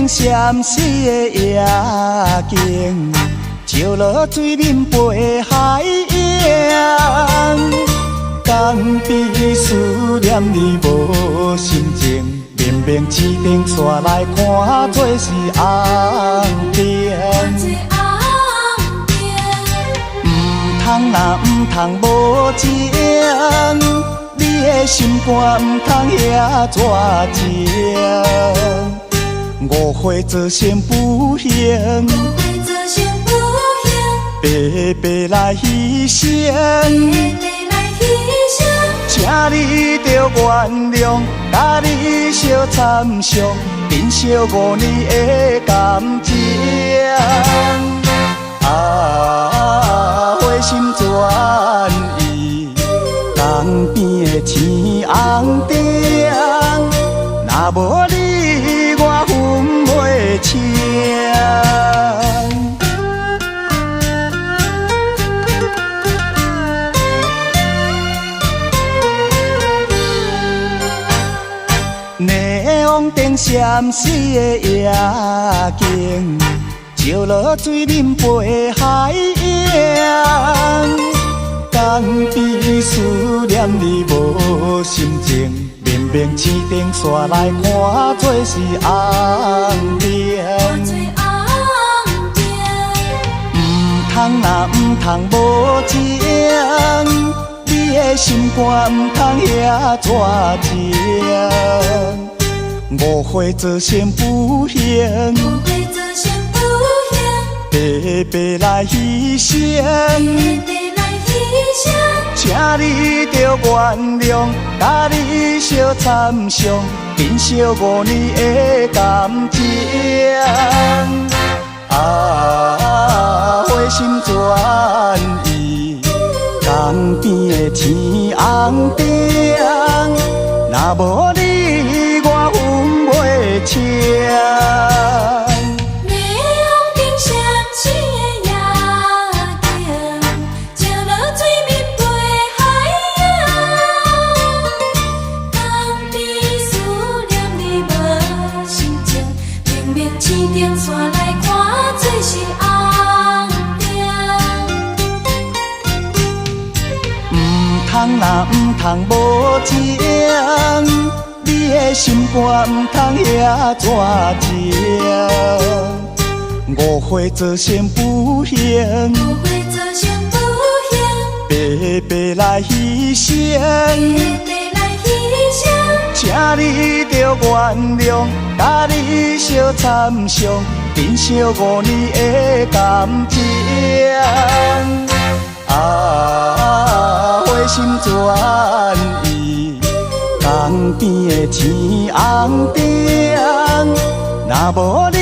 燈閃爍的夜景，照落水面飛海洋。江邊思念你無心情，明明市燈煞來看做是紅燈。毋通若毋通無情，你的心肝毋通遐絕情。誤會造成不幸，白白來犧牲。請你著原諒，佮你相參詳，珍惜5年的感情。啊，回心轉意，江邊的青紅燈，若無你，我分袂清。霓虹燈閃爍的夜景，照落水面飛海洋。江邊思念你無心情，明明市燈煞來看做是紅燈。毋通若毋通無情，你的心肝毋通遐絕情。誤會造成不幸，白白來犧牲。請你著原諒，佮你相參詳，珍惜5年的感情。啊，回心轉意，江邊的青紅燈，若無你，我分袂清。霓虹燈閃爍的夜景，照落水面飛海洋。江邊思念你無心情，明明市燈煞來看做是紅燈。毋通若毋通無情，你的心肝毋通遐絕情。誤會造成不幸，白白來犧牲。請你著原諒，佮你相參詳，珍惜5年的感情。啊，回心轉意，江邊的青紅燈，若無你，